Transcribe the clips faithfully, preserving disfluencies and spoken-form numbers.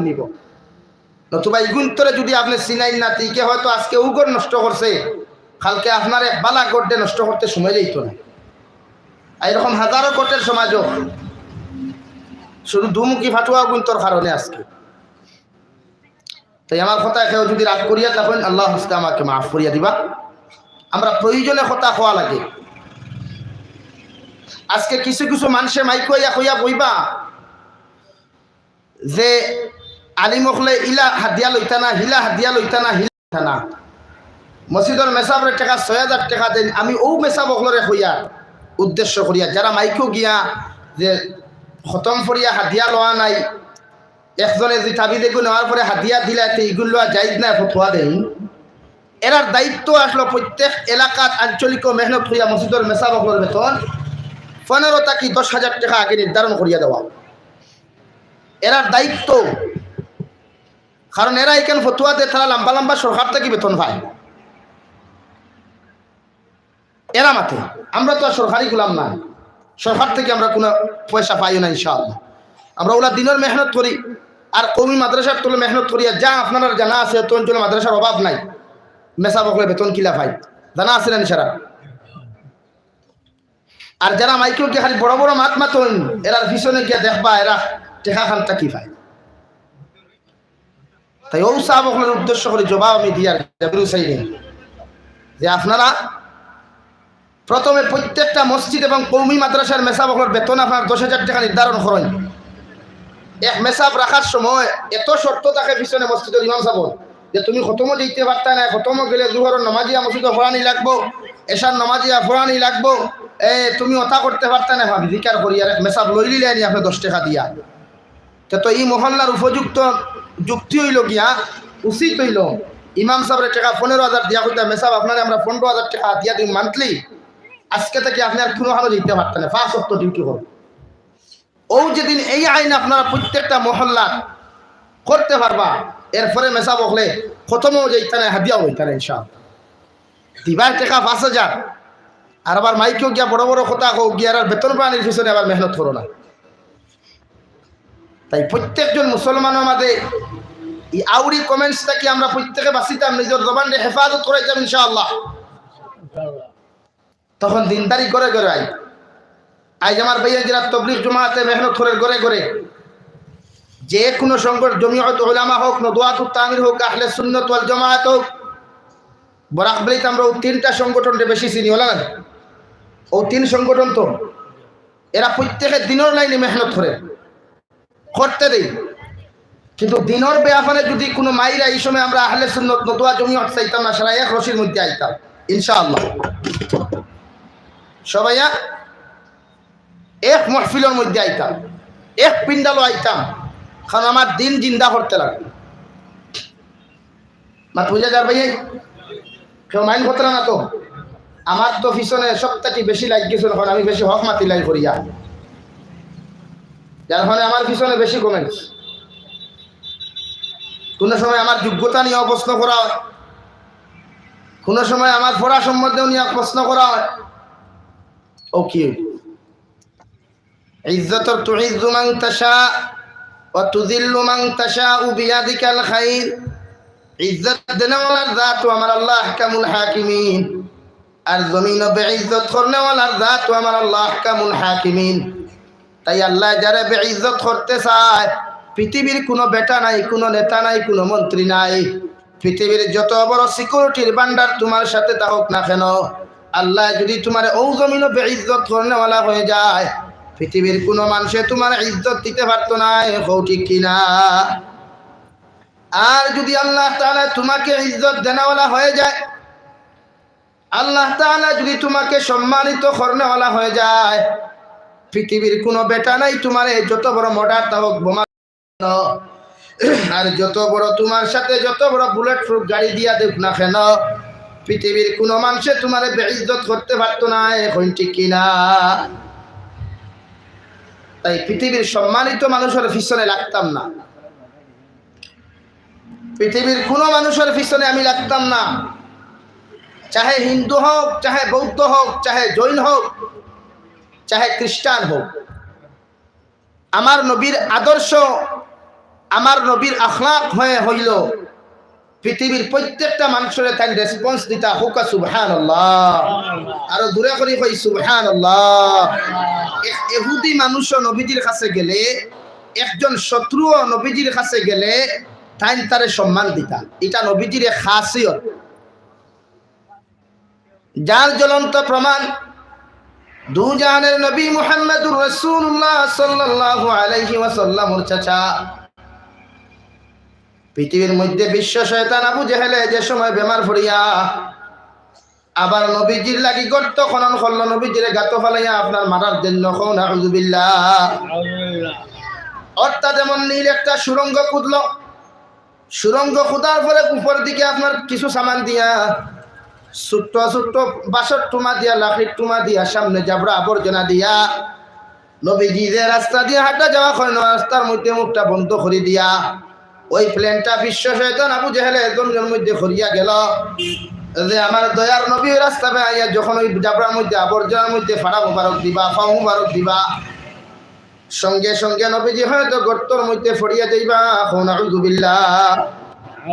নিব। নতুবা ইগুইন্তরে যুদি আপনে চিনইন না, তে ইগে হয়তো আজকে অউ ঘর নষ্ট করছে, কালকে আপনার এক বালা ঘররে নষ্ট করতে সময় লইতো না। আর এরকম হাজারো ঘটে সমাজো, শুধু দুমুখী ফাটুয়া অগুইন্তর কারণে আজকে। তাই আমার কথায় কেউ যুদি রাগ করিয়া থাকইন, আল্লার ওয়াস্তে আমাকে মাফ করিয়া দিবা। আমরা প্রয়োজনে কথা কওয়া লাগে। আজকে কিছু কিছু মানষে মাইকো আইয়া কইয়া বইবা যে আলিম অকলে ইলা হাদিয়া লইতা না, হিলা হাদিয়া লইতা না, হিলা লইতা না। মসজিদর মেসাবরে টেকা, ছয় হাজার টেকা দেইন। আমি অউ মেসাব অকলরে কইয়ার উদ্দেশ্য করিয়া, যারা মাইকো গিয়া যে খতম পড়িয়া হাদিয়া লওয়া নাই, একজনে যে তাবিজ এগু নেওয়ার পরে হাদিয়া দিলা, তে ইগুন লওয়া জায়েজ নায় ফতোয়া দেইন। এরার দায়িত্ব আসলো প্রত্যেক এলাকাত আঞ্চলিক মেহনত করিয়া মসজিদর মেসাব অকলর বেতন পনেরো থাকি দশ হাজার টেকা আগে নির্ধারণ করিয়া দেওয়া। এরার দায়িত্ব, কারণ এরা ইখান ফতোয়া দেয়, তারা লম্বা লম্বা সরকার থাকি বেতন পায়। এরা মাতে, আমরা তো আর সরকারি গুলাম না, সরকার থাকি আমরা কুনু পয়সা পাইও না ইনশাআল্লাহ। আমরা অউলা দিনর মেহনত করি, আর কওমি মাদ্রাসার তলে মেহনত করি, আর যা আপনারার জানা আছে, অত অঞ্চলে মাদ্রাসার অভাব নাই। মেসাব অকলে বেতন কিলা পাইন, জানা আছে না নি সারা? আর যারা মাইকো গিয়া খালি বড় বড় মাত মাতইন, এরার পিছনে গিয়া দেখবা এরা টেকা খান থাকি পায়। তাই অউ সাব অকলর উদ্দেশ্য করি জবাব আমি দিয়ার জাবির হুসাইনে যে আপনারা প্রথমে প্রত্যেকটা মসজিদ এবং কওমি মাদ্রাসার মেসাব অকলর বেতন আপনারা দশ হাজার টেকা নির্ধারণ করইন। এক মেসাব রাখার সময় এত শর্ত থাকে পিছনে মসজিদর ইমাম সাবর যে তুমি খতমো যাইতে পারতায় নায়, খতমো গেলে জুহরর নমাজিয়া মসজিদো পড়ানি লাগবো, এশার নমাজিয়া পড়ানি লাগবো, এ, তুমি অতা করতে পারতায় নায়, ভাবি জিকার করি আর এক মেসাব লইলিলায়নি আপনে দশ টেকা দিয়া। তে তো ই মহল্লার উপযুক্ত যুক্তি অইলো গিয়া, উচিত অইলো ইমাম সাবরে টেকা পনেরো হাজার দিয়া কইতা, মেসাব আপনারে আমরা পনেরো হাজার টেকা দিয়া দিমু monthly, আজকে থাকি আপনে আর কুনু হানো যাইতে পারতা নায়, পাঁচ ওয়াক্ত duty করবো। অউ যেদিন এই আইন আপনারা প্রত্যেকটা মহল্লাত করতে পারবা, এরপরে মেসাব অকলে খতমো যাইতা নায়, হাদিয়াও লইতা নায় ইনশাআল্লাহ। দিবার টেকা পাঁচ হাজার, আর আবার মাইকো গিয়া বড় বড় কথা কও, গিয়া আর বেতন পানির পিছনে আবার মেহনত করো না। তাই প্রত্যেকজন মুসলমানর মাঝে ই আউরি comments থাকি আমরা প্রত্যেকে বাঁচিতাম, নিজর জবানরে হেফাজত করাইতাম ইনশাআল্লাহ। তখন দিনদারি ঘরে ঘরে আই। আইজ আমার ভাইয়া যারা তবলিগ জমাতে মেহনত করের ঘরে ঘরে, যে কুনু সংগঠন, জমিয়ত উলামা হোক, নদওয়াতুত তামির হোক, আহলে সুন্নত ওয়াল জামাত হোক, বরাক ভ্যালিত আমরা অউ তিনটা সংগঠনরে বেশি চিনি, অলা না? অউ তিন সংগঠন তো এরা প্রত্যেকে দিনর লাইনে মেহনত করে, করতে দেই। কিন্তু দিনর ব্যাপারে যুদি কুনু মাইরা, ই সময় আমরা আহলে সুন্নত নদওয়া জমিয়ত চাইতাম না, সারা এক রশির মধ্যে আইতাম ইনশাআল্লাহ। সবাইয়া এক মহফিলর মধ্যে আইতাম, এক পিন্ডালো আইতাম, কারণ আমার দিন জিন্দা করতে লাগবো। মাত বুঝা যার ভাই? কেউ mind করতা না তো? আমার তো পিছনে সব থাকি বেশি লাইক গেছে, অখন আমি বেশি হক মাতিলাই করিয়া, যার কারণে আমার পিছনে বেশি comments। কুনু সময় আমার যোগ্যতা নিয়াও প্রশ্ন করা অয়, কুনু সময় আমার পড়া সম্বন্ধেও নিয়া প্রশ্ন করা অয়। OK, ইজ্জতর তুইজ্জু মান তাশা ওয়া তুযিল্লু মান তাশা বিয়াদিকাল খাইর। ইজ্জত দেনেওয়ালার জাত আমার আল্লাহ আহকামুল হাকিমিন, আর জমিনো বেইজ্জত করনেওয়ালার জাত আমার আল্লাহ আহকামুল হাকিমিন। তাই আল্লায় যারে বেইজ্জত করতে চায়, পৃথিবীর কুনু বেটা নাই, কুনু নেতা নাই, কুনু মন্ত্রী নাই, পৃথিবীর যত বড় security-র ভান্ডার তুমার সাথে থাকউক না কেন, আল্লায় যুদি তুমারে অউ জমিনো বেইজ্জত করনেওয়ালা হয়ে যায়, পৃথিবীর কুনু মানষে তুমারে ইজ্জত দিতে পারতো নায়, কও ঠিক কি না? আর যুদি আল্লাহ তাআলা তুমাকে ইজ্জত দেনেওয়ালা হয়ে যায়, আল্লাহ তাআলা যুদি তুমাকে সম্মানিত করনেওয়ালা হয়ে যায়, পৃথিবীর কুনু বেটা নাই তুমারে যত বড় mortar থাকউক, বোমা আর যত বড় তুমার সাথে যত বড় bullet proof গাড়ি দিয়া দেউক না কেন, পৃথিবীর কুনু মানষে তুমারে বেইজ্জত করতে পারতো নায়, কও ঠিক কি না? তাই পৃথিবীর সম্মানিত মানুষর পিছনে লাগতাম না, পৃথিবীর কুনু মানুষর পিছনে আমি লাগতাম না, চাহে হিন্দু হোক, চাহে বৌদ্ধ হোক, চাহে জৈন হোক, চাহে খ্রিস্টান হোক। আমার নবীর আদর্শ আমার নবীর আখলাক হয়ে হইল পৃথিবীর প্রত্যেকটা মানুষরে তাইন রেসপন্স দিতা। কউক্কা সুবহানাল্লাহ। আরো জোরে করি কই সুবহানাল্লাহ। এক ইহুদি মানুষও নবীজির কাছে গেলে, একজন শত্রুও নবীজির কাছে গেলে, তাইন তারে সম্মান দিতা। ইটা নবীজির এক খাসিয়ত। যার জ্বলন্ত প্রমাণ দুজাহানের নবী মুহাম্মাদুর রাসূলুল্লাহ সাল্লাল্লাহু আলাইহি ওয়াসাল্লামর চাচা, পৃথিবীর মধ্যে বিশ্ব শয়তান আবু জেহেলে যে সময় বেমার পড়িয়া আবার নবীজির লাগি গর্ত খনন করলো, নবীজিরে গাতো ফালাইয়া আপনার মারার জন্য, কও নাউজুবিল্লাহ। অর্থাৎ এমন নীল একটা সুড়ঙ্গ খুঁদলো, সুড়ঙ্গ খোদার পরে উপর দিকে আপনার কিছু সামান দিয়া, ছোট্ট ছোট্ট বাঁশর টুমা দিয়া, লাকড়ির টুমা দিয়া, সামনে জাবরা আবর্জনা দিয়া, নবীজি যে রাস্তা দিয়া হাঁটা যাওয়া হয় না, রাস্তার মধ্যে মুখটা বন্ধ করি দিয়া, ওই প্ল্যানটা বিশ্ব শয়তান আবু জেহেলে জমিনের মধ্যে করিয়া গেল যে আমার দয়ার নবী ওই রাস্তা বেয়ে আইয়া যখন ওই জাবরার মধ্যে, আবর্জনার মধ্যে ফাড়া মুবারক দিবা, পাও মুবারক দিবা, সঙ্গে সঙ্গে নবীজি হয়তো গর্তর মধ্যে পড়িয়া যাইবা। কও নাউজুবিল্লাহ।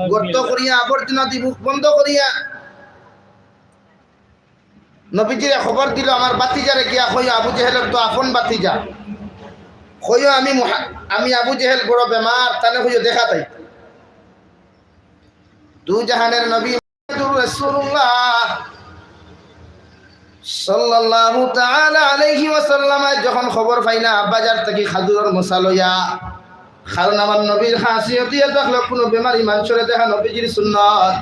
গর্ত করিয়া আবর্জনা দি মুখ বন্ধ করিয়া নবীজিরে খবর দিল, আমার ভাতিজারে গিয়া কইও, আবু জেহেলর তো আপন ভাতিজা, কইও আমি মুহা-, আমি আবু জেহেল বড় বেমার, তানে কইও দেখা তাই। দুজাহানের নবী মুহাম্মাদুর রাসূলুল্লাহ সাল্লাল্লাহু তাআলা আলাইহি ওয়াসাল্লাম যখন খবর পাইলা বাজার থাকি খাজুরর মোসা লইয়া, কারণ আমার নবীর খাসিয়ত ইয়া দেখলো কোনো বেমারি মানুষরে দেখা নবীজির সুন্নত।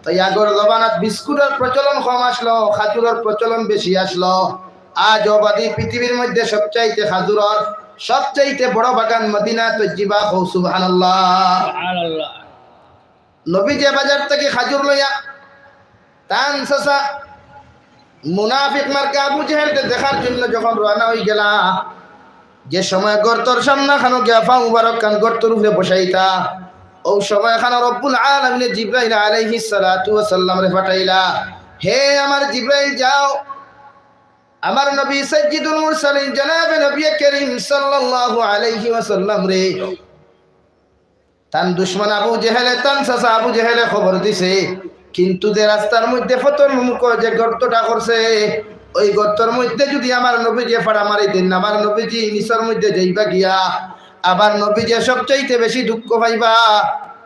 তাই আগর জমানাত বিস্কুটর প্রচলন কম আসলো, খাজুরর প্রচলন বেশি আসলো। আজ অবাদি পৃথিবীর মধ্যে সবচাইতে খাজুরর সবচাইতে বড় বাগান মদিনা তৈয়িবা। কও সুবহানাল্লাহ। সুবহানাল্লাহ। নবী যে বাজার থাকি খাজুর লইয়া তান চাচা মুনাফিক মার্কা আবু জেহেলরে দেখার জন্য যখন রওনা হই গেলা, যে সময় গর্তর সামনা খানো গিয়া পাও মুবারক খান গর্তর উপরে বসাইতা, ও সময় খানো রব্বুল আলামিনে জিব্রাইল আলাইহিস সালাতু ওয়াস সালামরে পাঠাইলা, হে আমার জিব্রাইল, যাও আমার নবী সাইয়্যিদুল মুরসালিন জনাবে নবী করিম সাল্লাল্লাহু আলাইহি ওয়াসাল্লামরে তান দুশমন আবু জেহেলে, তান চাচা আবু জেহেলে খবর দিছে, কিন্তু যে রাস্তার মধ্যে পথর মুখো যে গর্তটা করছে, ওই গর্তর মধ্যে যদি আমার নবীজিয়ে ফাড়া মারি দেন, আমার নবীজি নিচর মধ্যে যাইবা গিয়া, আবার নবীজিয়ে সবচাইতে বেশি দুঃখ পাইবা।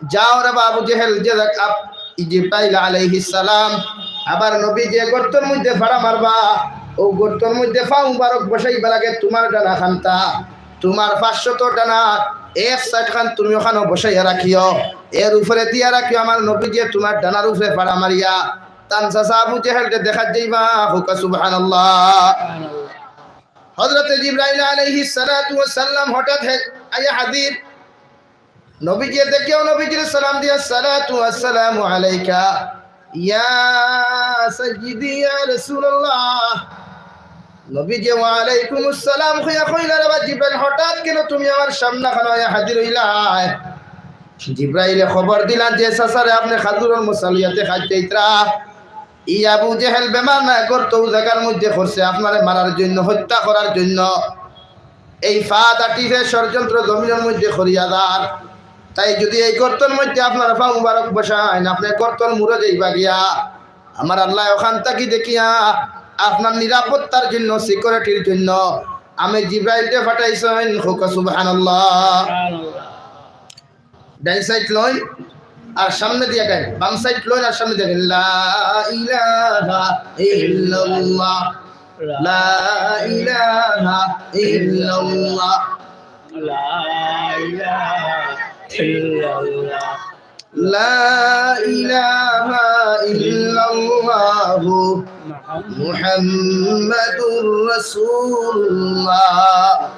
যাও রে বা আবু জেহেল, যে দেখ আপ-, জিব্রাইল আলাইহিস সালাম আবার নবীজিয়ে গর্তর মধ্যে ফাড়া মারবা, ও গর্তর মধ্যে পাও মুবারক বসাইবার আগে তোমার ডানা খান্তা তোমার পাঁচশত ডানা এক সাইড খান তুমি ওখানো বসাইয়া রাখিও, এর উপরে দিয়া রাখিও আমার নবীজিয়ে তোমার ডানার উপরে ফাড়া মারিয়া তান চাচা আবু জেহেলরে দেখাত যাইবা। কউক্কা সুবহানাল্লাহ। হযরতে জিব্রাইল আলাইহিস সালাতু ওয়াস সালাম হঠাৎ হে-, আইয়া হাজির। নবীজিয়ে দেখিয়াও নবীজিরে সালাম দিয়া, "আসসালাতু আসসালামু আলাইকা ইয়া সাইয়্যিদি ইয়া রাসূলুল্লাহ।" নবীজিয়ে "ওয়া আলাইকুমুস সালাম" কইয়া কইলা, "রে বা জিব্রাইল, হঠাৎ কেনে তুমি আমার সামনা খানো আইয়া হাজির অইলায়?" জিব্রাইলে খবর দিলা যে, "চাচারে আপনে খাজুরর মোসা লইয়া দেখাত যাইতরা, ই আবু জেহেল বেমার নায়, গর্ত ও জাগার মধ্যে করছে আপনারে মারার জন্য, হত্যা করার জন্য।" এই ফাঁদ আটিফে ষড়যন্ত্র জমিনর মধ্যে করিয়া যার। তাই যদি এই গর্তর মধ্যে আপনার পাও মুবারক বসাইন, আপনে গর্তর মুড়ো যাইবা গিয়া। আমার আল্লায় ওখান থাকি দেখিয়া আপনার নিরাপত্তার জন্য, সিকিউরিটির জন্য আমি জিব্রাইলরে পাঠাইছইন। কউক্কা সুবহানাল্লাহ। ডাইন সাইড লইন আর সামনে দিয়া গাইন, বাম সাইড লইন আর সামনে দিয়া গাইন। লা ইলাহা ইল্লাল্লাহ, লা ইলাহা ইল্লাল্লাহ, লা ইলাহা ইল্লাল্লাহ, লা ইলাহা ইল্লাল্লাহু মুহাম্মাদুর রাসূলুল্লাহ।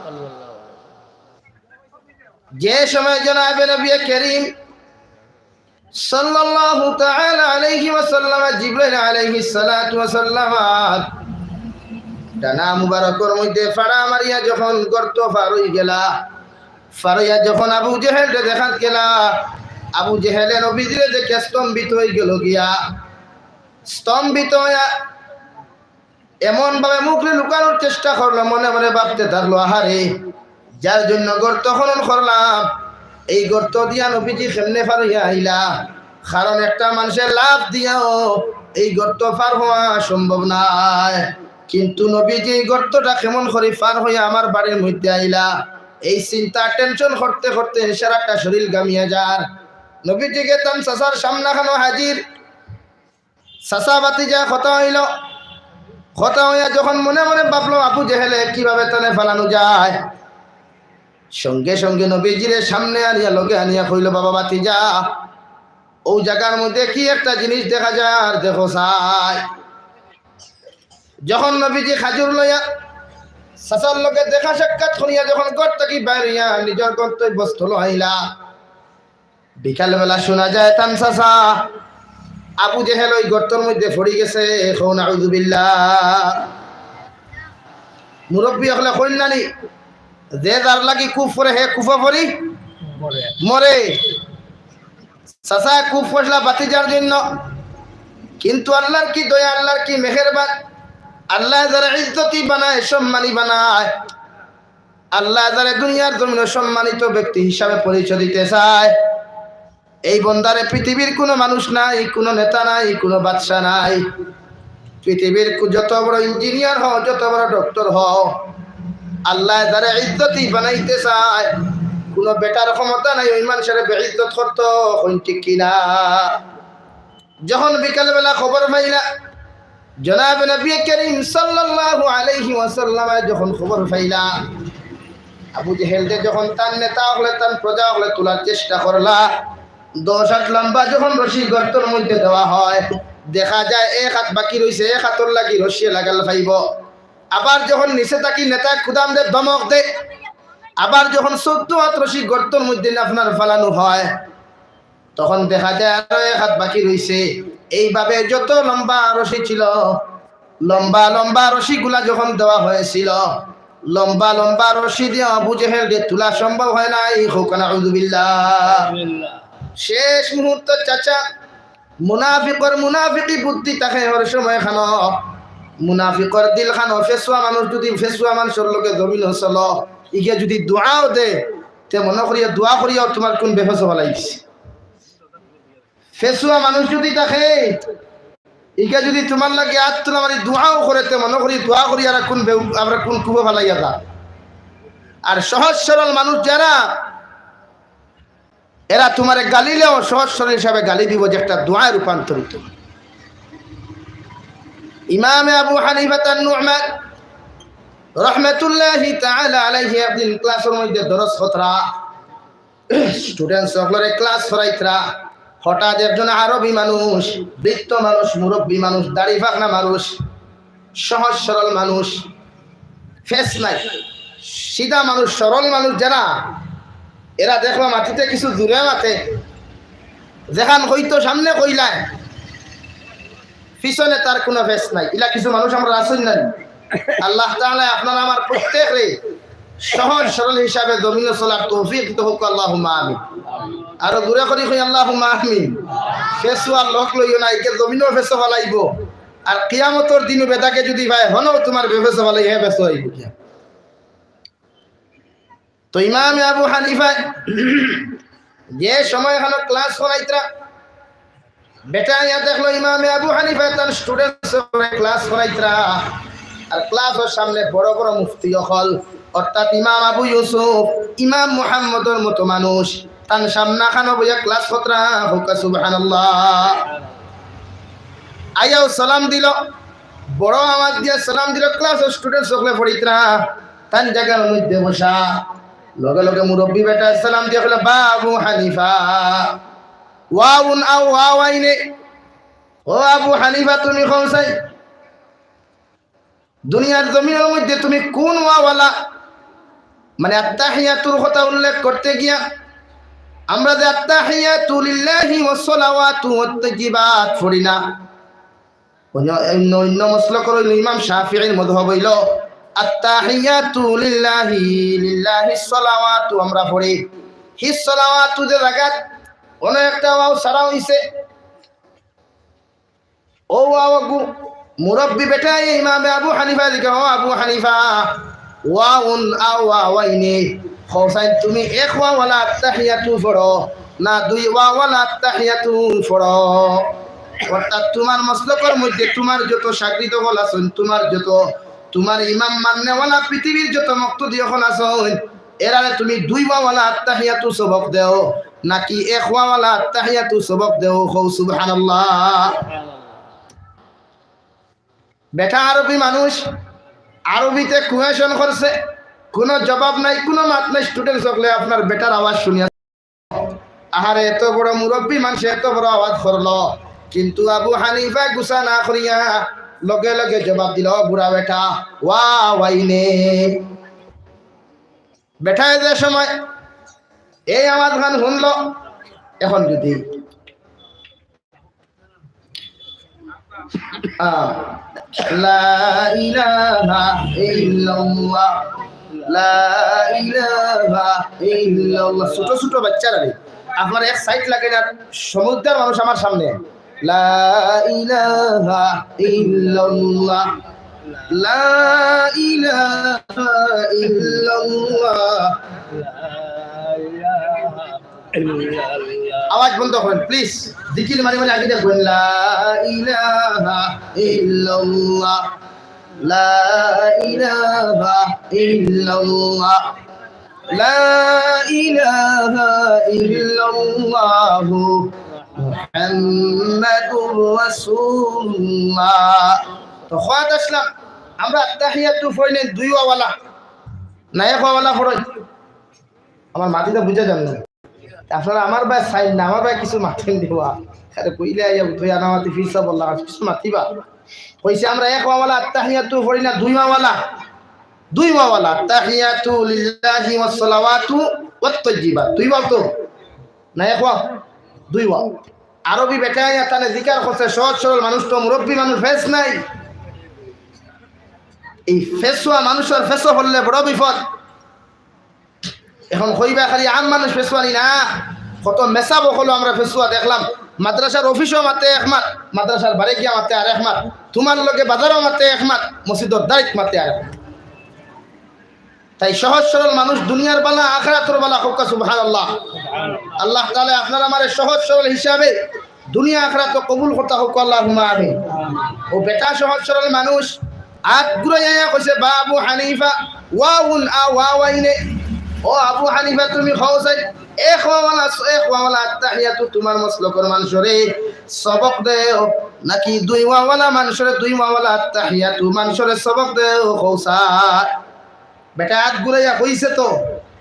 যে সময় জনাবে নবী করিম সাল্লাল্লাহু তাআলা আলাইহি ওয়াসাল্লাম জিব্রাইল আলাইহিস সালাতু ওয়াস সালাম ডানা মুবারকর মধ্যে ফাড়া মারিয়া যখন গর্ত পার অই গেলা, ফার অইয়া যখন আবু জেহেলরে দেখাত গেলা, আবু জেহেলে নবীজিরে দেখিয়া স্তম্ভিত অই গেল গিয়া। স্তম্ভিত অইয়া এমন ভাবে মুখরে লুকানোর চেষ্টা করলো, মনে মনে ভাবতে থাকলো, "আহারে, যার জন্য গর্ত খনন করলাম, এই গর্ত দিয়া নবীজি কেমনে পার অইয়া আইলা? কারণ একটা মানষে লাফ দিয়াও এই গর্ত পার অওয়া সম্ভব নায়। কিন্তু নবীজি এই গর্তটা কেমন করি পার অইয়া আমার বাড়ির মধ্যে আইলা, এই চিন্তা, tension করতে করতে হেশার একটা শরীর ঘামিয়া যার। নবীজিগে তান চাচার সামনাখানো হাজির। চাচা ভাতিজা কথা অইলো। কথা অইয়া যখন মনে মনে ভাবলো, আবু জেহেলে কিভাবে তানে ফালানো যায়, সঙ্গে সঙ্গে নবীজিরে সামনে আনিয়া, লগে আনিয়া কইলো, "বাবা ভাতিজা, অউ জাগার মধ্যে কি একটা জিনিস দেখা যার, দেখো চাই।" যখন নবীজি খাজুর লইয়া চাচার লগে দেখা সাক্ষাৎ করিয়া যখন ঘর থাকি বাইর অইয়া নিজর গন্তব্যস্থল আইলা, বিকালবেলা শুনা যায় তান চাচা আবু জেহেল ওই গর্তর মধ্যে পড়ি গেছে। কও নাউজুবিল্লাহ। মুরব্বি অকলে কইন না নি, যে যার লাগি কুফ পড়ে হে কুফা পড়ি মরে। চাচায় কুফ পড়লা ভাতিজার জন্য, কিন্তু আল্লাহর কি দয়া, আল্লাহর কি মেহেরবান, আল্লায় যারে ইজ্জতি বানায়, সম্মানী বানায়, আল্লায় যারে দুনিয়ার জমিনো সম্মানিত ব্যক্তি হিসাবে পরিচয় দিতে চায়, এই বন্দারে পৃথিবীর কুনু মানুষ নাই, কুনু নেতা নাই, কুনু বাদশা নাই, পৃথিবীর কু-, যত বড় ইঞ্জিনিয়ার হও, যত বড় ডক্টর হও, আল্লায় যারে ইজ্জতি বানাইতে চায়, কুনু বেটার ক্ষমতা নাই ওই মানষরে বেইজ্জত করতো। কইন ঠিক কিনা? যখন বিকালবেলা খবর পাইলা, জনাব নবী করিম সাল্লাল্লাহু আলাইহি ওয়াসাল্লামে যখন খবর পাইলা, আবু জেহেলরে যখন তান নেতা অকলে, তান প্রজা অকলে তুলার চেষ্টা করলা, দশ আট লম্বা যখন রশি গর্তর মধ্যে দেওয়া হয়, দেখা যায় এক আত বাকি রইছে, এক আতর লাগি রশিয়ে লাগাল পাইবো। আবার যখন নিচে থাকি নেতায় খুদামরে ধমক দেয়, আবার যখন চৌদ্দ আত রশি গর্তর মধ্যে আপনার ফালানো হয়, তখন দেখা যায় আরো এক আত বাকি রইছে। এইভাবে যত লম্বা রশি ছিল, লম্বা লম্বা রশিগুলা যখন দেওয়া হয়েছিল, লম্বা লম্বা রশি দিয়া আবু জেহেলরে তুলা সম্ভব হয় নাই। কও নাউজুবিল্লাহ। শেষ মুহূর্ত চাচা, মুনাফিকর মুনাফিকি বুদ্ধি থাকে হর সময় খানো। মুনাফিকর দিল খানো, ফেসুয়া মানুষ যদি ফেসুয়া মানুষর লগে জমিনো চলো, ইগে যদি দোয়াও দে, তে মনো করিয়া দোয়া করিয়াও তুমার কুন বেফেসো ফালাইছে। ফেসুয়া মানুষ যদি থাকে, ইগে যদি তুমার লাগি আত তুলা মারি দোয়াও করে, তে মনো করি দোয়া করি আর কুন বে-, আমরা কুন কুবো ফালাইয়া যা। আর সহজ সরল মানুষ যারা, এরা তুমারে গালিলেও সহজ সরল হিসাবে গালি দিব, যে একটা দোয়ায় রূপান্তরিত। ইমামে আবু হানিফা তান নুমান রহমতুল্লাহি তাআলা আলাইহি একদিন ক্লাসর মধ্যে দরস করতরা, স্টুডেন্টস অকলরে ক্লাস করাইতরা। হঠাৎ একজন আরবি মানুষ, বৃদ্ধ মানুষ, মুরব্বী মানুষ, দাড়ি পাকনা মানুষ, সহজ সরল মানুষ, ফেস নাই, সিধা মানুষ, সরল মানুষ যারা, এরা দেখবা মাতিতে কিছু জুরে মাতে, যেখান কইতো সামনে কইলায়, পিছনে তার কুনু ফেস নাই। ইলা কিছু মানুষ আমরা আছইন না নি? আল্লাহ তাআলা আপনার আমার প্রত্যেকরে সহজ সরল হিসাবে জমিনো চলার তৌফিক দিতা হউক, আল্লাহুম্মা আমিন। আরো জুরে করি কই, আল্লাহুম্মা আমিন। ফেসুয়ার লগ লইও না, ইগে জমিনো ফেসো ফালাইবো। আর কিয়ামতর দিনও বেটাকে যদি পায়, হনো তুমার বেফেসো ফালাই, হে ফেসো অইবো কিয়া? তো ইমামে আবু হানিফায় যে সময় খানো ক্লাস করাইতরা, বেটা আইয়া দেখলো ইমামে আবু হানিফায় তান স্টুডেন্টস অকলরে ক্লাস করাইতরা। আর ক্লাসর সামনে বড় বড় মুফতি অকল, অর্থাৎ ইমাম আবু ইউসুফ, ইমাম মুহাম্মদর মতো মানুষ, তান সামনা খানো বইয়া ক্লাস করতরা। কউক্কা সুবহানাল্লাহ। আইয়াও সালাম দিল, বড় আওয়াজ দিয়া সালাম দিল, ক্লাসর স্টুডেন্টস অকলে পড়িতরা, তান জাগার মধ্যে বসা। লগে লগে মুরব্বী বেটায় সালাম দিয়া কইলা, "বা আবু হানিফা, ওয়াউন আও ওয়াওয়াইনে, ও আবু হানিফা, তুমি কও চাই, দুনিয়ার জমিনর মধ্যে তুমি কুন ওয়াওয়ালা?" মানে আত্তাহিয়াতুর কথা উল্লেখ করতে গিয়া আমরা যে আত্তাহিয়াতু লিল্লাহি ওয়াস সালাওয়াতু ওয়াত তাইয়্যিবাত পড়ি না, অন্য, অন্য, অন্য মসলক অইল, ইমাম শাফিঈর মযহাব অইল, আত্তাহিয়াতু লিল্লাহি, লিল্লাহিস সালাওয়াতু আমরা পড়ি। হিস সালাওয়াতু যে জাগাত অন্য একটা ওয়াও ছাড়া অইছে, ও ওয়াও গু, মুরব্বী বেটায় ইমামে আবু হানিফা জিগায়, "ও আবু হানিফা, ওয়াউন আও ওয়াওয়াইনে, কও চাইন তুমি এক ওয়াওয়ালা আত্তাহিয়াতু পড়ো, না দুই ওয়াওয়ালা আত্তাহিয়াতু পড়ো। অর্থাৎ তুমার মসলকর মধ্যে তুমার যত শাগরিদ অকল আছইন, তুমার যত, তুমার ইমাম মাননেওয়ালা পৃথিবীর যত মুক্তাদি অকল আছইন, এরারে তুমি দুই ওয়াওয়ালা আত্তাহিয়াতু সবক দেও, নাকি এক ওয়াওয়ালা আত্তাহিয়াতু সবক দেও? কও সুবহানাল্লাহ। বেটা আরবি মানুষ, আরবিতে কুয়েশন করছে, কুনু জবাব নাই, কুনু মাত নাই। স্টুডেন্টস অকলে আপনার বেটার আওয়াজ শুনিয়া, আহারে, এত বড় মুরব্বি মানষে এত বড় আওয়াজ করলো, কিন্তু আবু হানিফা গুসা না করিয়া লগে লগে জবাব দিল, "ও বুড়া বেটা, ওয়াওয়াইনে।" বেটায় যে সময় এই আওয়াজ খান শুনলো, এখন যদি, আহ, লা ইলাহা ইল্লাল্লাহ, লা ইলাহা ইল্লাল্লাহ। ছোট ছোট বাচ্চারা রে, আপনার এক সাইড লাগে না, সমুদ্রের মানুষ আমার সামনে। লা ইলাহা ইল্লাল্লাহ, লা ইলাহা ইল্লাল্লাহ। আওয়াজ বন্ধ করেন, প্লিজ। জিকির মারি মারি আগে দেখবেন, লা ইলাহা ইল্লাল্লাহ, লা ইলাহা ইল্লাল্লাহ, লা ইলাহা ইল্লাল্লাহু মুহাম্মাদুর রাসূলুল্লাহ। তো কওয়াত আসলাম, আমরা আত্তাহিয়াতু পড়ি না দুই ওয়াওয়ালা, না এক ওয়াওয়ালা পড়ি? আমার মাতিটা বুঝা যার না। আপনারা আমার বায় চাইন না, আমার বায় কিছু মাতেন দিবা। আরে কইলে আইয়া তুই আনা মাতি ফিরসা বললাম, আর কিছু মাতিবা। কইছে আমরা এক ওয়াওয়ালা আত্তাহিয়াতু পড়ি না দুই ওয়াওয়ালা। দুই ওয়াওয়ালা, আত্তাহিয়াতু লিল্লাহি ওয়াস সালাওয়াতু ওয়াত তাইয়্যিবাত। দুই ওয়াও তো? না এক ওয়াও? দুই ওয়াও। আরবি বেটায় আইয়া তানে জিকার করছে, সহজ সরল মানুষ তো, মুরব্বি মানুষ, ফেস নাই। এই ফেসুয়া মানুষর ফেসো পড়লে বড় বিপদ। এখন কইবা খালি আম মানুষ ফেসুয়ানি না, কত মেসাব অকলো আমরা ফেসুয়া দেখলাম। মাদ্রাসার অফিসো মাতে এক মাত, মাদ্রাসার বারে গিয়া মাতে আর এক মাত, তুমার লগে বাজারো মাতে এক মাত, মসজিদর দাড়িত মাতে আর এক মাত। তাই সহজ সরল মানুষ দুনিয়ার বালা, আখিরাতর বালা কউক্কা সুবহানাল্লাহ। আল্লাহ তাআলা আপনার আমারে সহজ সরল হিসাবে দুনিয়া আখিরাত কবুল করতা কউক্কা, আল্লাহুম্মা আমিন। ও বেটা সহজ সরল মানুষ, আত ঘুরাইয়া কইছে, "বা আবু হানিফা, ওয়াউন আও ওয়াওয়াইনে।" ও আবু হানিফা, তুমি কও চাই, এক ওয়াওয়ালা, এক ওয়াওয়ালা আত্তাহিয়াতু তুমার মসলকর মানষরে সবক দেও, নাকি দুই ওয়াওয়ালা মানষরে, দুই ওয়াওয়ালা আত্তাহিয়াতু মানষরে সবক দেও, কও চাই। বেটা আত ঘুরাইয়া কইছে তো,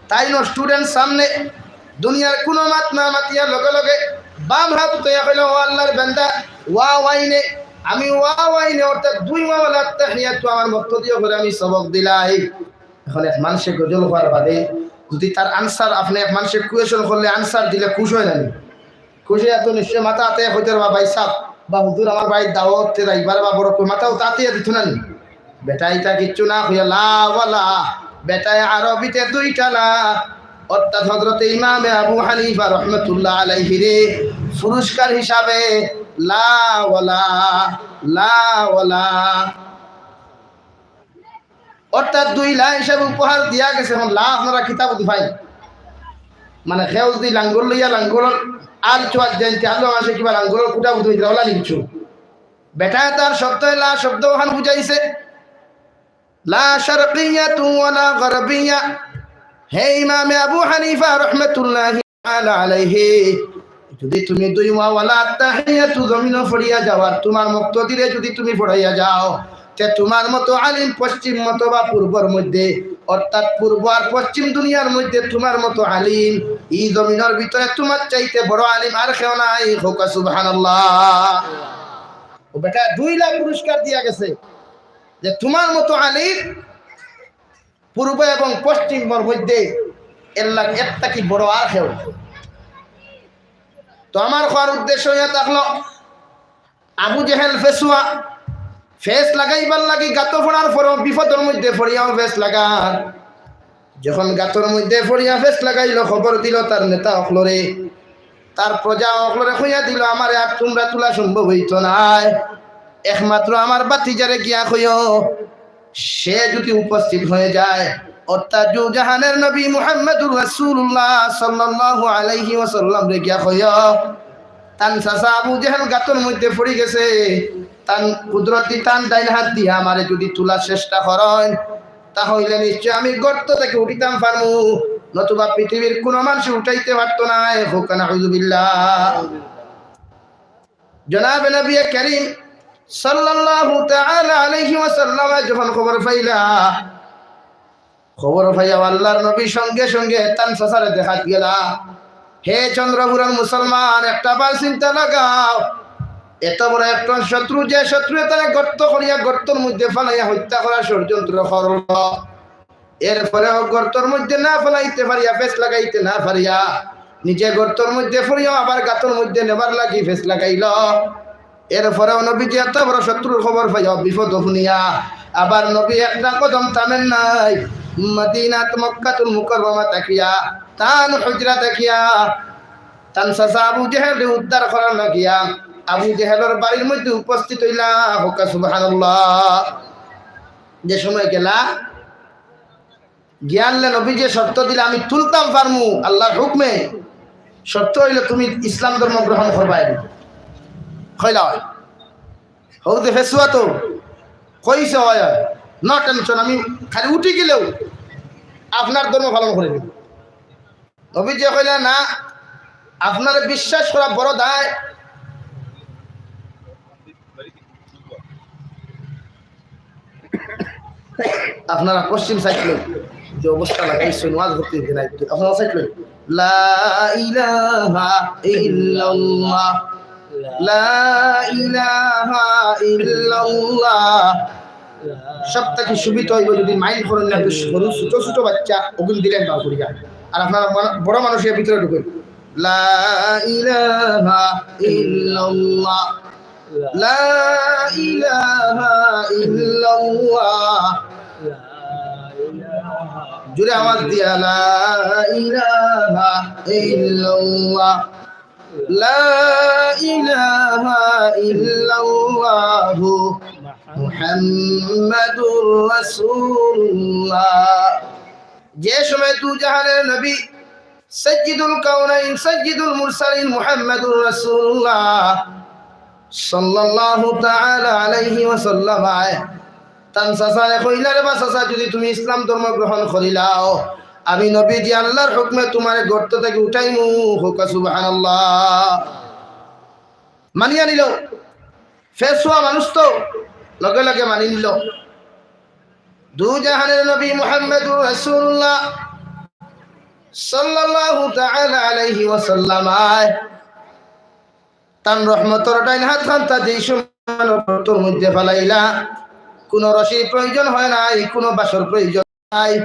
তাইন স্টুডেন্ট সামনে দুনিয়ার কুনু মাত না মাতিয়া লগে লগে বাম হাত উঠাইয়া কইলো, "ও আল্লাহর বান্দা, ওয়াওয়াইনে, আমি ওয়াওয়াইনে, অর্থাৎ দুই ওয়াওয়ালা আত্তাহিয়াতু আমার মুক্তাদি অকলরে আমি সবক দিলাই।" এখন এক মানষে গজল কওয়ার বাদে যদি তার আনসার, আপনে এক মানষে কুয়েশন করলে আনসার দিলে খুশ অয় না নি? খুশি অইয়া তো নিশ্চয় মাথা আতে কইতে পারবা, "ভাইসাব বা হুজুর, আমার বাড়িত দাওয়াত, তে যাইবার বা বড় কই মাথা উতা আতে দিত না নি?" বেটায় ইতা কিচ্ছু না কইয়া লা ওয়ালা, বেটায় আরবিতে দুইটা লা, অর্থাৎ হযরতে ইমামে আবু হানিফা রহমতুল্লাহ আলাইহিরে পুরস্কার হিসাবে লা ওয়ালা, লা ওয়ালা। অর্থাৎ দুই লা হিসাবে উপহার দিয়া গেছে। এখন লা আপনারা কিতাবো দি পাইন, মানে কেউ যদি লাঙ্গল লইয়া লাঙ্গলর আল চুয়াত যাইতে আলো আসে কিবা লাঙ্গলর কুটা বুঝতে হইতে ওলা নি কিছু। বেটায় তার শব্দ লা শব্দ ওখান বুঝাইছে, লা শারকিয়াতু ওয়ালা গারবিয়া। হে ইমামে আবু হানিফা রহমতুল্লাহি তাআলা আলাইহি, যদি তুমি দুই ওয়াওয়ালা আত্তাহিয়াতু জমিনো পড়িয়া যাও আর তুমার মুক্তাদিরে যদি তুমি পড়াইয়া যাও, তে তুমার মতো আলিম পশ্চিম মতো বা পূর্বর মধ্যে, অর্থাৎ পূর্ব আর পশ্চিম দুনিয়ার মধ্যে তুমার মতো আলিম ই জমিনর ভিতরে তুমার চাইতে বড় আলিম আর কেউ নাই। কউক্কা সুবহানাল্লাহ। ও বেটা, দুই লাখ পুরস্কার দিয়া গেছে যে তুমার মতো আলিম পূর্ব এবং পশ্চিমর মধ্যে এর লাগ-, এর থাকি বড় আর কেউ। তো আমার কওয়ার উদ্দেশ্য অইয়া থাকলো, আবু জেহেল ফেসুয়া, ফেস লাগাইবার লাগি গাতো পড়ার পরও বিপদর মধ্যে পড়িয়াও ফেস লাগার। যখন গাতর মধ্যে পড়িয়া ফেস লাগাইলো, খবর দিলো তার নেতা অকলরে, তার প্রজা অকলরে কইয়া দিলো, "আমারে আর তুমরা তুলা সম্ভব অইতো নায়, একমাত্র আমার ভাতিজারে গিয়া কইও, সে যদি উপস্থিত হয়ে যায়, অর্থাৎ দুজাহানের নবী মুহাম্মদুর রাসূলুল্লাহ সাল্লাল্লাহু আলাইহি ওয়াসাল্লামরে গিয়া কইও, তান চাচা আবু জেহেল গাতর মধ্যে পড়ি গেছে, তান কুদরতি তান ডাইন হাত দিয়া আমারে যদি তুলার চেষ্টা করইন, তা হইলে নিশ্চয় আমি গর্ত থাকি উঠিতাম পারমু, নতুবা পৃথিবীর কুনু মানষে উঠাইতে পারতো নায়। কউক্কা নাউজুবিল্লাহ। জনাবে নবী করিম সাল্লাল্লাহু তাআলা আলাইহি ওয়াসাল্লাম যখন খবর পাইলা, খবর পাইয়া আল্লাহর নবী সঙ্গে সঙ্গে তান চাচারে দেখাত গেলা। হে চন্দ্রপুরর মুসলমান, একটা বার চিন্তা লাগাও, এত বড় একটা শত্রু, যে শত্রুয়ে তারে গর্ত করিয়া গর্তর মধ্যে ফালাইয়া হত্যা করার ষড়যন্ত্র করল, এরপরেও গর্তর মধ্যে না ফালাইতে পারিয়া, ফেস লাগাইতে না পারিয়া, নিজে গর্তর মধ্যে পড়িয়া আবার গাতর মধ্যে নেবার লাগি ফেস লাগাইল। এরপরেও নবীজি এত বড় শত্রুর খবর পাইয়া, বিপদ হুনিয়া, আবার নবী একটা কদম থামেন নাই। মদিনাত মক্কাতুল মুকাররমা থাকিয়া, তান হুজরা থাকিয়া, তান চাচা আবু জেহেলরে উদ্ধার করার লাগিয়া, আবু জেহেলর বাড়ির মধ্যে উপস্থিত হইলা। কউক্কা সুবহানাল্লাহ। যে সময় গেলা, গিয়ারলে নবীজিয়ে শর্ত দিলা, "আমি তুলতাম পারমু আল্লাহর হুকুমে, শর্ত হইল তুমি ইসলাম ধর্ম গ্রহণ করবায়।" কইলা, "অয়।" হউ যে ফেসুয়া তো কইছে, "অয়, অয়, no tension, আমি খালি উঠি গেলেও আপনার ধর্ম পালন করি নিমু।" নবীজিয়ে কইলা, "না, আপনারে বিশ্বাস করা বড় দায়।" আপনারা পশ্চিম সাইড লইন, যে অবস্থা লাগাইছে, ওয়াজ করতে দিতে নাই। আপনারা সাইড লইন। লা ইলাহা ইল্লাল্লাহ, লা ইলাহা ইল্লাল্লাহ। সব থাকি সুবিধা হইব যদি মাইন্ড করেন না, একটু সরু ছোট ছোট বাচ্চা ওগুন দিলেন বার করিয়া। আর আপনারা বড় মানুষের ভিতরে ঢুকেন। লা ইলাহা ইল্লাল্লাহ, লা ইলাহা ইল্লাল্লাহ। জোরে আওয়াজ দিয়া, লা ইলাহা ইল্লাল্লাহ, লা ইলাহা ইল্লাল্লাহু মুহাম্মাদুর রাসূলুল্লাহ। যে সময় দুজাহানের নবী সাইয়্যিদুল কাউনাইন, সাইয়্যিদুল মুরসালিন মুহাম্মাদুর রাসূলুল্লাহ সাল্লাল্লাহু তাআলা আলাইহি ওয়াসাল্লাম আয়, তান চাচায় কইলা, "রে বা চাচা, যদি তুমি ইসলাম ধর্ম গ্রহণ করিলাও, আমি নবীজি আল্লাহর হুকুমে তোমারে গর্ত থাকি উঠাইমু।" কউক্কা সুবহানাল্লাহ। মানিয়া নিল। ফেসুয়া মানুষ তো লগে লগে মানি নিল। দুজাহানের নবী মুহাম্মাদুর রাসূলুল্লাহ সাল্লাল্লাহু তাআলা আলাইহি ওয়াসাল্লাম আয়, তান রহমতর ডাইন হাত খান্তা যেই সময় গর্তর মধ্যে ফালাইলা, কোনো রশির প্রয়োজন হয় নাই, কোনো বাঁশর প্রয়োজন নাই,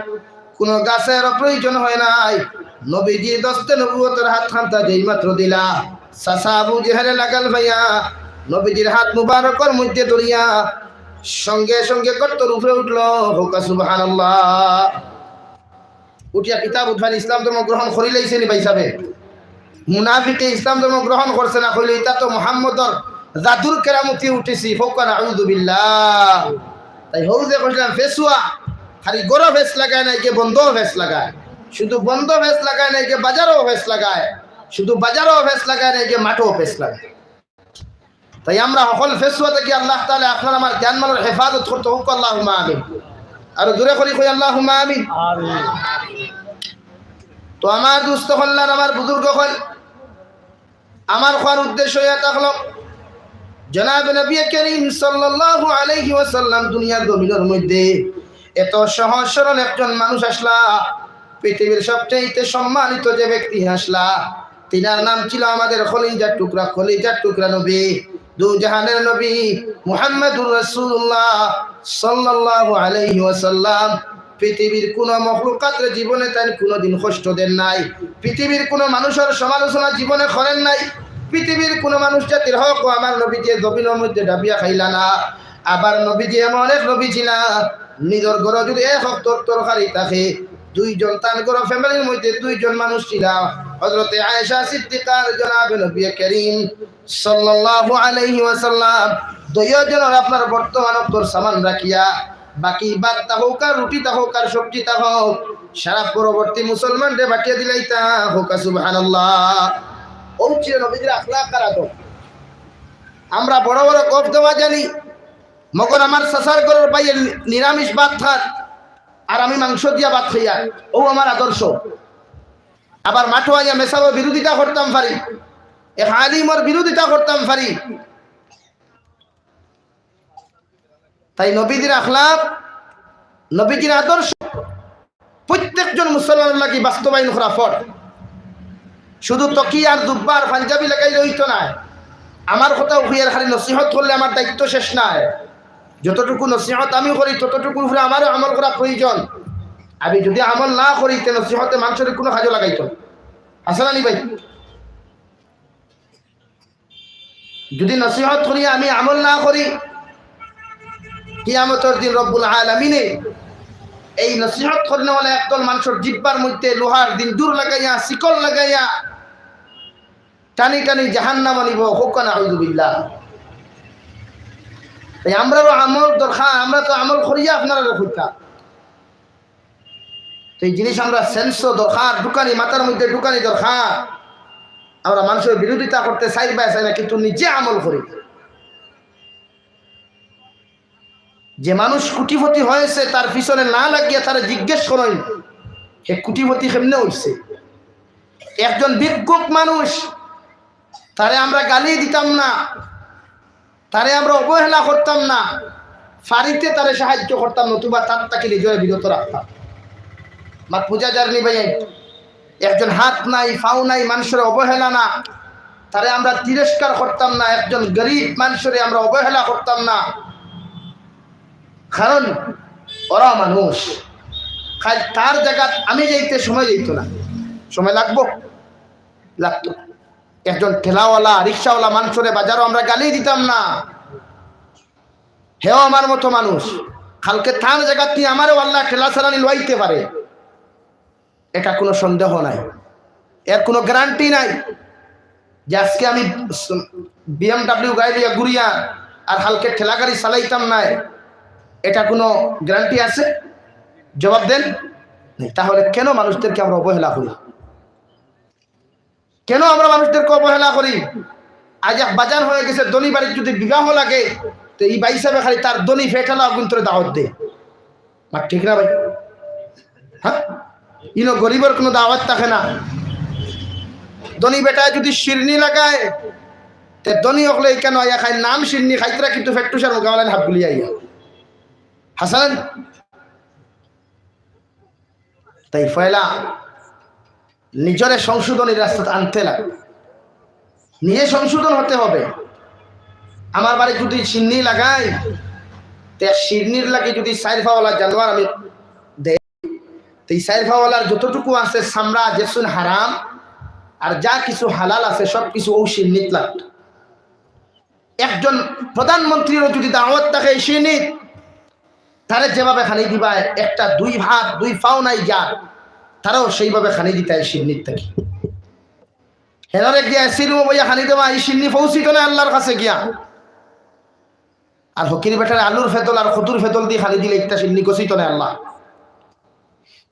কোনো গাছের প্রয়োজন হয় নাই। নবীজি দস্তে নবুয়তর হাত খান্তা যেই মাত্র দিলা, চাচা আবু জেহেলে লাগাল পাইয়া নবীজির হাত মুবারকর মধ্যে ধরিয়া সঙ্গে সঙ্গে গর্তর উপরে উঠলো। কউক্কা সুবহানাল্লাহ। উঠিয়া কিতাব উঠান, ইসলাম ধর্ম গ্রহণ করিলাইছে নি ভাই সাহেব? মুনাফিকে ইসলাম ধর্ম গ্রহণ করছে না কইলে, ইটা তো মুহাম্মদর জাদুর কেরামতি উঠিছি। কউক্কা নাউজুবিল্লাহ। তাই হউ যে কইছিলাম, ফেসুয়া খালি গরো ফেস লাগায় নাই, যে বন্ধ ফেস লাগায়। শুধু বন্ধ ফেস লাগায় নাই, যে বাজারও ফেস লাগায়। শুধু বাজারও ফেস লাগায় নাই, যে মাঠও ফেস লাগায়। তাই আমরা হকল ফেসুয়া থাকি আল্লাহ তাআলা আপনার আমার জানমালর হেফাজত করতা হউক, আল্লাহুম্মা আমিন। আরো জোরে করি কই, আল্লাহুম্মা আমিন। আমিন। তো আমার দোস্ত অকল, আমার বুজুর্গ অকল, আমার কওয়ার উদ্দেশ্য ইয়া থাকলো, জনাব নবী করিম সাল্লাল্লাহু আলাইহি ওয়াসাল্লাম দুনিয়ার জমিনর মধ্যে এত সহজ সরল একজন মানুষ আসলা, পৃথিবীর সবচাইতে সম্মানিত যে ব্যক্তি আসলা, তিনার নাম ছিল আমাদের কলিজার টুকরা, কলিজার টুকরা নবী, দুজাহানের নবী মুহাম্মাদুর রাসূলুল্লাহ সাল্লাল্লাহু আলাইহি ওয়াসাল্লাম। পৃথিবীর কোনো মখলুকাতরে জীবনে তাইন কোনোদিন কষ্ট দেন নাই, পৃথিবীর কোনো মানুষর সমালোচনা জীবনে করেন নাই, পৃথিবীর কোনো মানুষ জাতির হক ও আমার নবীজিয়ে জমিনর মধ্যে ডাবিয়া খাইলা না। আবার নবীজি এমন এক নবী ছিলা, নিজর ঘরো যদি এক অক্তর তরকারি থাকে, দুইজন, তান ঘরো ফ্যামিলির মধ্যে দুইজন মানুষ ছিলা, হযরতে আয়েশা সিদ্দিকার জনাবে নবী করিম সাল্লাল্লাহু আলাইহি ওয়াসাল্লাম দুইও জনর আপনার বর্তমান অক্তর সামান রাখিয়া বাকি ভাত থাকউক আর রুটি থাকউক আর সবজি থাকউক, সারা পরবর্তী মুসলমানরে বাটিয়া দিলাইতা। কউক্কা সুবহানাল্লাহ। অউ ছিল নবীজির আখলাক আর আদব। আমরা বড় বড় গফ দেওয়া জানি, মগর আমার চাচার ঘরর ভাইয়ে নিরামিষ ভাত খার, আর আমি মাংস দিয়া ভাত খাইয়ার, অউ আমার আদর্শ। আবার মাঠো আইয়া মেসাবর বিরোধিতা করতাম পারি, এক আলিমর বিরোধিতা করতাম পারি। তাই নবীজির আখলাক, নবীজির আদর্শ প্রত্যেকজন মুসলমানর লাগি বাস্তবায়ন করা ফরজ। শুধু তকিয়া আর জুব্বা আর পাঞ্জাবি লাগাইলে অইতো নায়। আমার কথা অইয়ার খালি নসিহত করলে আমার দায়িত্ব শেষ নায়। যতটুকু নসিহত আমি করি, ততটুকুর উপরে আমারও আমল করা প্রয়োজন। আমি যদি আমল না করি, তে নসিহতে মানষরে কুনু কাজো লাগাইতো না। আছে না নি ভাই? যদি নসিহত করি, আমি আমল না করি, কিয়ামতর দিন রব্বুল আলামিনে এই নসিহত করনেওয়ালা একদল মানষর জিব্বার মধ্যে লোহার জিঞ্জুর লাগাইয়া, শিকল লাগাইয়া, টানি টানি জাহান্নামো নিবো। কউক্কা নাউজুবিল্লাহ। তাই আমরারও আমল দরকার, আমরা তো আমল করিয়া আপনারারে কইতাম। তো এই জিনিস আমরা সেন্সও দরকার, ঢুকানি, মাথার মধ্যে ঢুকানি দরকার। আমরা মানষর বিরোধিতা করতে চাইর বায় চাই না, কিন্তু নিজে আমল করি। যে মানুষ কোটিপতি হয়েছে, তার পিছনে না লাগিয়া তারে জিজ্ঞেস করইন, হে কোটিপতি কেমনে হইছে? একজন ভিক্ষুক মানুষ, তারে আমরা গালি দিতাম না, তারে আমরা অবহেলা করতাম না, ফারিতে তারে সাহায্য করতাম, নতুবা তার থাকি নিজরে বিরত রাখতাম। মাত বুঝা যার নি ভাই? একজন হাত নাই, পাও নাই, মানষরে অবহেলা না, তারে আমরা তিরস্কার করতাম না, একজন গরিব মানষরে আমরা অবহেলা করতাম না, কারণ ওরা মানুষ। খালি তার জাগাত আমি যাইতে সময় যাইতো না, সময় লাগবো, লাগতো। একজন ঠেলাওয়ালা, রিক্সাওয়ালা মানষরে বাজারো আমরা গালি দিতাম না, হেও আমার মতো মানুষ। কালকে তার জাগাত নি আমারেও আল্লায় ঠেলা চালানি লওয়াইতে পারে, এটা কোনো সন্দেহ নাই, এর কোনো গ্যারান্টি নাই। যে আজকে আমি বিএমডাব্লিউ গাড়ি লইয়া ঘুরিয়া আর কালকে ঠেলা গাড়ি চালাইতাম নায়, এটা কোনো গ্যারান্টি আছে? জবাব দেন। নেই। তাহলে কেন মানুষদেরকে আমরা অবহেলা করি? কেন আমরা মানুষদেরকে অবহেলা করি? আজ এক বাজান হয়ে গেছে, ধনী বাড়ির যদি বিবাহ লাগে, তো এই ভাইসাবে খালি তার ধনী ফেটালা অগুন্তরে দাওয়াত দেয়। মাত ঠিক না ভাই? হ্যাঁ, ইনো গরিবর কোনো দাওয়াত থাকে না। ধনী বেটায় যদি শিরনি লাগায়, তে ধনী অকলে কেন আইয়া খায়? নাম শিরনি খাইতরা, কিন্তু ফেট্টুসার মোকাবেলায় হাফ গুলি আইয়া। হাসান, তাই পয়লা নিজরে সংশোধনের রাস্তাত আনতে লাগে, নিজে সংশোধন হতে হবে। আমার বাড়ি যদি শিরনি লাগাই, তে শিরনির লাগি যদি চাইর পাওয়ালা জানোয়ার আমি দেই, তে এই চাইর পাওয়ালার যতটুকু আছে চামড়া, যেসুন হারাম, আর যা কিছু হালাল আছে সব কিছু অউ শিরনিত লাগতো। একজন প্রধানমন্ত্রীরও যদি দাওয়াত থাকে এই শিরনিত, তারে যেভাবে খানি দিবায়, একটা দুই হাত দুই পাও নাই যার, তারাও সেইভাবে খানি দিতায় শিরনির থাকি। হেরারে গিয়া এসি রুমো বইয়া খানি দেওয়া, এই শিরনি পৌঁছিত না আল্লাহর কাছে গিয়া। আর হকির বেটারে আলুর ফেতল আর কদুর ফেতল দি খানি দিলে একটা শিরনি গছিত না আল্লাহ।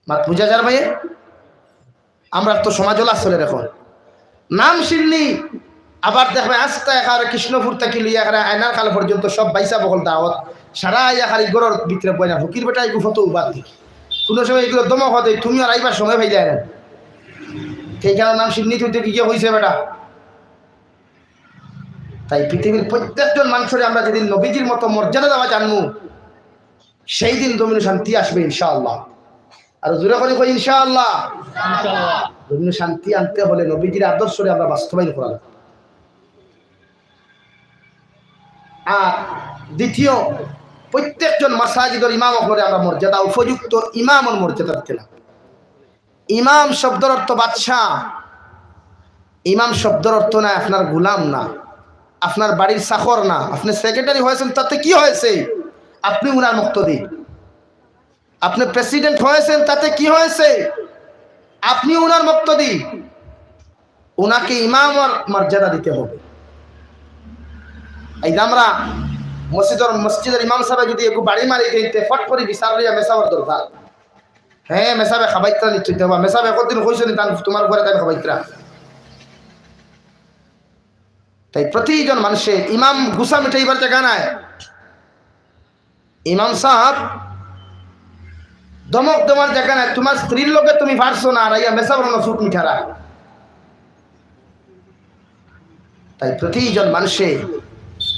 মাত বুঝা যার ভাই? আমরা তো সমাজও লাজ চলে এখন। নাম শিরনি, আবার দেখবে আস্তা এখানে কৃষ্ণপুর থাকি লইয়া এখানে আয়নার খাল পর্যন্ত সব বাইসা বকল দাওয়াত। সারা আইয়া খালি ঘরর ভিতরে বয় না, ফকির বেটা এগু ফটো উবার দি। কোনো সময় এগুলো দমক হতে, "তুমি আর আইবার সময় পাইলে না।" সেই কারণে নাম শিরনি তুই কি গিয়ে হইছে বেটা? তাই পৃথিবীর প্রত্যেকজন মানুষরে আমরা যেদিন নবীজির মতো মর্যাদা দেওয়া জানবো, সেই দিন জমিনে শান্তি আসবে ইনশাআল্লাহ। আর জোরে করে কই ইনশাআল্লাহ। জমিনে শান্তি আনতে হলে নবীজির আদর্শরে আমরা বাস্তবায়ন করা লাগবে। আর দ্বিতীয়, প্রত্যেকজন মাসাজিদর ইমাম অকলরে আমরা মর্যাদা, উপযুক্ত ইমামর মর্যাদা দিতে লাগবে। ইমাম শব্দর অর্থ বাদশাহ। ইমাম শব্দর অর্থ না আপনার গোলাম না, আপনার বাড়ির চাকর না। আপনি সেক্রেটারি হয়েছেন, তাতে কি হয়েছে? আপনি উনার মুক্তদি। আপনি প্রেসিডেন্ট হয়েছেন, তাতে কি হয়েছে? আপনি উনার মুক্তদি। উনাকে ইমামর মর্যাদা দিতে হবে। এই যে আমরা মসজিদর, মসজিদর ইমাম সাবে যদি একটু বাড়ি মারি দেইন, তে ফট করি বিচার লইয়া মেসাবর দরকার। হ্যাঁ, মেসাবে খাবাইত্রা নিশ্চয় দেবা। মেসাবে কতদিন কইছনি তান, তুমার উপরে তান খাবাইত্রা? তাই প্রতিজন মানুষে ইমাম গুসা মিটাইবার জাগা নাই। ইমাম সাব ধমক দেওয়ার জাগা নাই। তুমার স্ত্রীর লগে তুমি পারছো না, আর আইয়া মেসাবর অনো চুপ মিটারা। তাই প্রতিজন মানুষে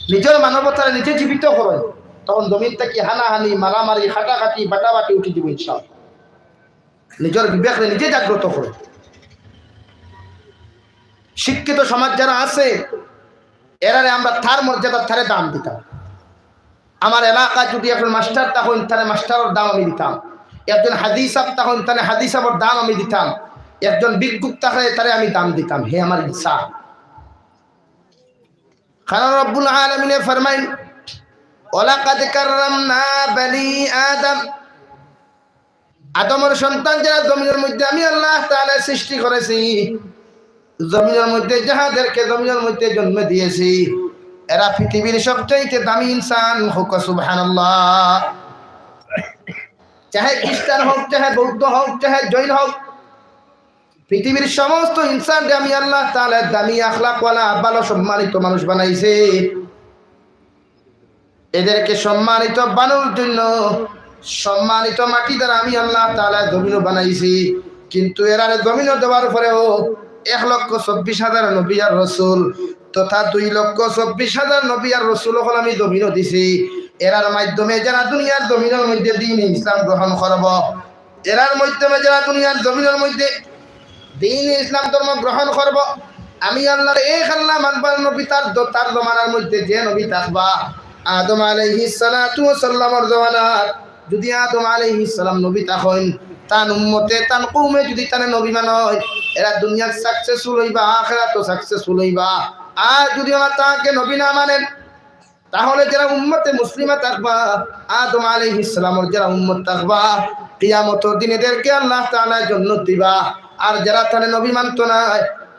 নিজর মানবতারে নিজে জীবিত করইন, তখন জমিন থাকি হানাহানি, মারামারি, কাটাকাটি, বাটাবাটি উঠি যিবো ইনশাআল্লাহ। নিজর বিবেকরে নিজে জাগ্রত করইন। শিক্ষিত সমাজ যারা আছে, এরারে আমরা তার মর্যাদা, তারে দাম দিতাম। আমার এলাকাত যদি একজন মাস্টার থাকইন, তারে মাস্টারর দাম আমি দিতাম। একজন হাজি সাব থাকইন, তারে হাজি সাবর দাম আমি দিতাম। একজন ভিক্ষুক থাকলে তারে আমি দাম দিতাম। হে আমার ইনসান। কারণ রব্বুল আলামিনে ফরমাইন, "ওয়ালাকাদ কাররামনা বানি আদম।" আদমর সন্তান যারা জমিনর মধ্যে আমি আল্লাহ তাআলা সৃষ্টি করেছি, জমিনর মধ্যে যাহাদেরকে জমিনর মধ্যে জন্ম দিয়েছি, এরা পৃথিবীর সবচাইতে দামি ইনসান। কউক্কা সুবহানাল্লাহ। চাহে খ্রিস্টান হউক, চাহে বৌদ্ধ হউক, চাহে জৈন হউক, পৃথিবীর সমস্ত ইনসানরে আমি আল্লাহ তাআলা দামি আখলাকওয়ালা, ভালো সম্মানিত মানুষ বানাইছি। এদেরকে সম্মানিত বানানোর জন্য সম্মানিত মাটি দ্বারা আমি আল্লাহ তাআলা জমিনও বানাইছি। কিন্তু এরারে জমিনও দেওয়ার পরেও এক লক্ষ চব্বিশ হাজার নবী আর রসুল তথা দুই লক্ষ চব্বিশ হাজার নবী আর রসুল অকল আমি জমিনও দিছি। এরার মাধ্যমে যারা দুনিয়ার জমিনর মধ্যে দ্বীন ইসলাম গ্রহণ করব, এরার মাধ্যমে যারা দুনিয়ার জমিনর মধ্যে দ্বীন ইসলাম ধর্ম গ্রহণ করব, আমি আল্লাহর এক আল্লাহ মানবার নবী তার দ-, তার জমানার মধ্যে যে নবী থাকবা, আদম আলাইহিস সালাতু ওয়াস সালামর জমানাত যদি আদম আলাইহিস সালাম নবী থাকইন, তান উম্মতে, তান কওমে যদি তানে নবী মানইন, এরা দুনিয়াত successful অইবা, আখেরাতও successful অইবা। আর যদি ওরা তাকে নবী না মানেন, তাহলে যারা উম্মতে মুসলিমা থাকবা, আদম আলাইহিস সালামর যারা উম্মত থাকবা, কিয়ামতর দিন এদেরকে আল্লাহ তাআলা জন্নত দিবা। আর যারা তানে নবী মানতো না,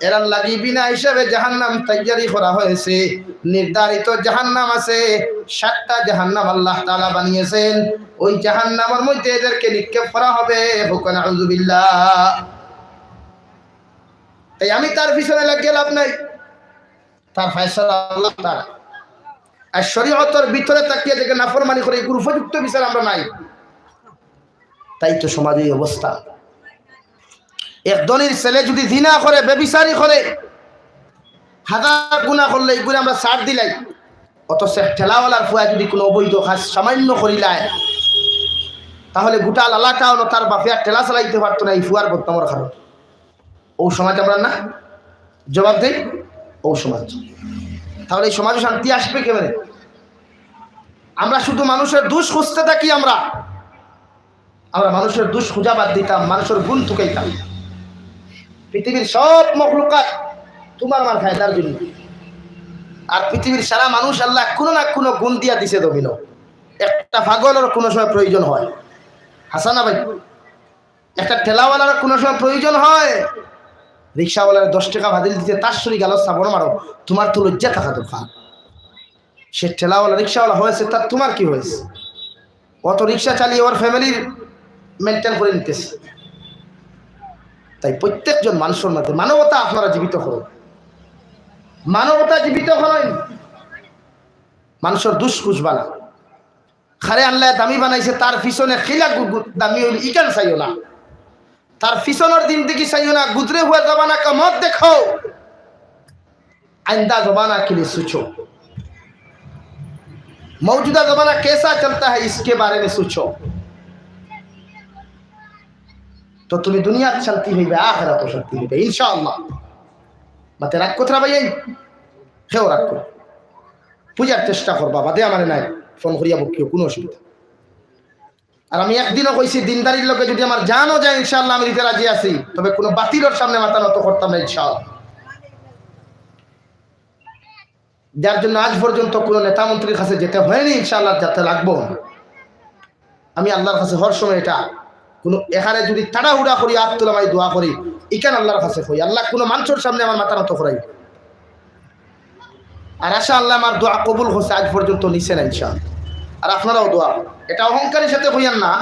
এরার লাগি বিনা হিসাবে জাহান্নাম তৈয়ারি করা হয়েছে। নির্ধারিত জাহান্নাম আছে, সাতটা জাহান্নাম আল্লাহ তাআলা বানিয়েছেন। ওই জাহান্নামের মধ্যে এদেরকে নিক্ষেপ করা হবে। কউক্কা নাউজুবিল্লাহ। তাই আমি তার পিছনে লাগিয়া লাভ নাই। তার ফয়সালা আল্লাহ তাআলা। আর শরীয়তর ভিতরে থাকিয়া যেগু নাফরমানি করে, এগুর উপযুক্ত বিচার আমরা নাই। তাই তো সমাজে এই অবস্থা। এক ধনীর ছেলে যদি জিনা করে, ব্যভিচারী করে, হাজার গুনা করলে এগুরে আমরা ছাড় দিলাই, অথচ এক ঠেলাওয়ালার ফুয়া যদি কোনো অবৈধ কাজ সামান্য করিলায়, তাহলে গোটা এলাকা অইলো তার বাপে আর ঠেলা চালাইতে পারতো না এই ফুয়ার বদনামর কারণে। ও সমাজ আমরা না? জবাব দেই, ও সমাজ। তাহলে এই সমাজে শান্তি আসবে কেমনে? আমরা শুধু মানুষের দোষ খুঁজতে থাকি। আমরা, আমরা মানুষের দোষ খুঁজা বাদ দিতাম, মানুষের গুণ তুকাইতাম। পৃথিবীর সব মখলুকাত তুমার আমার ফায়দার জন্য। আর পৃথিবীর সারা মানুষ আল্লাহ কোনো না কোনো গুণ দিয়া দিছে জমিনো। একটা পাগলর কোনো সময় প্রয়োজন হয়, হাছা না ভাই? একটা ঠেলাওয়ালার কোনো সময় প্রয়োজন হয়, রিক্সাওয়ালার দশ টাকা বাদিল দিতে তার শরীর গেল সাবন মারো, তুমার তো লজ্জা থাকা দরকার। সে ঠেলাওয়ালা, রিক্সাওয়ালা হয়েছে, তার তুমার কি হয়েছে? অত রিক্সা চালিয়ে ওর family-র maintain করে নিতেছে। তাই প্রত্যেকজন মানুষের মধ্যে মানবতা আপনারা জীবিত করুন, মানবতা জীবিত করুন, মানুষের দুষ খুঁজবা না। কারে আল্লায় দামি বানাইছে, তার পিছনে কিলা গু-, গু-, দামি অইল, ইখান চাইও না। তার পিছনর জিন্দেগি চাইও না, গুজরে হুয়া জমানা কা মত দেখো। আইন্দা জমানা কে লিয়ে সোচো। মৌজুদা জমানা কেসা চলতা হ্যায়, ইসকে বারে মে সোচো। তো তুমি দুনিয়াত শান্তি পাইবে, আখেরাতও শান্তি পাইবে, ইনশাআল্লাহ। মাতে রাগ করতরা ভাই, এই? কেউ রাগ করো। বুঝার চেষ্টা করবা, বাদে আমারে নাই ফোন করিয়া বকিও, কোনো অসুবিধা। আর আমি একদিনও কইছি, দিনদারির লগে যদি আমার জানও যায়, ইনশাআল্লাহ আমি দিতে রাজি আছি, তবে কোনো বাতিলর সামনে মাথা নত করতাম না, ইনশাআল্লাহ। যার জন্য আজ পর্যন্ত কোনো নেতা মন্ত্রীর কাছে যেতে হয়নি, ইনশাআল্লাহ যেতে লাগবো না। আমি আল্লাহর কাছে হর সময় এটা, কোনো এখানে যদি তাড়াহুড়া করি, আত তুলা মারি দোয়া করি, ইখান আল্লাহর কাছে কই, আল্লাহ কোনো মানুষের সামনে আমার মাথা নত করাই। আর আশা আল্লাহ আমার দোয়া কবুল করছে, আজ পর্যন্ত নিছে না ইনশাআল্লাহ। আর আপনারাও দোয়া করইন, এটা অহংকারীর সাথে কইয়েন না,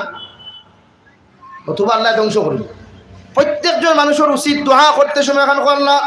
নতুবা আল্লাহ ধ্বংস করইন। প্রত্যেকজন মানুষর উচিত দোয়া করতে সময় এখান কর আল্লাহ,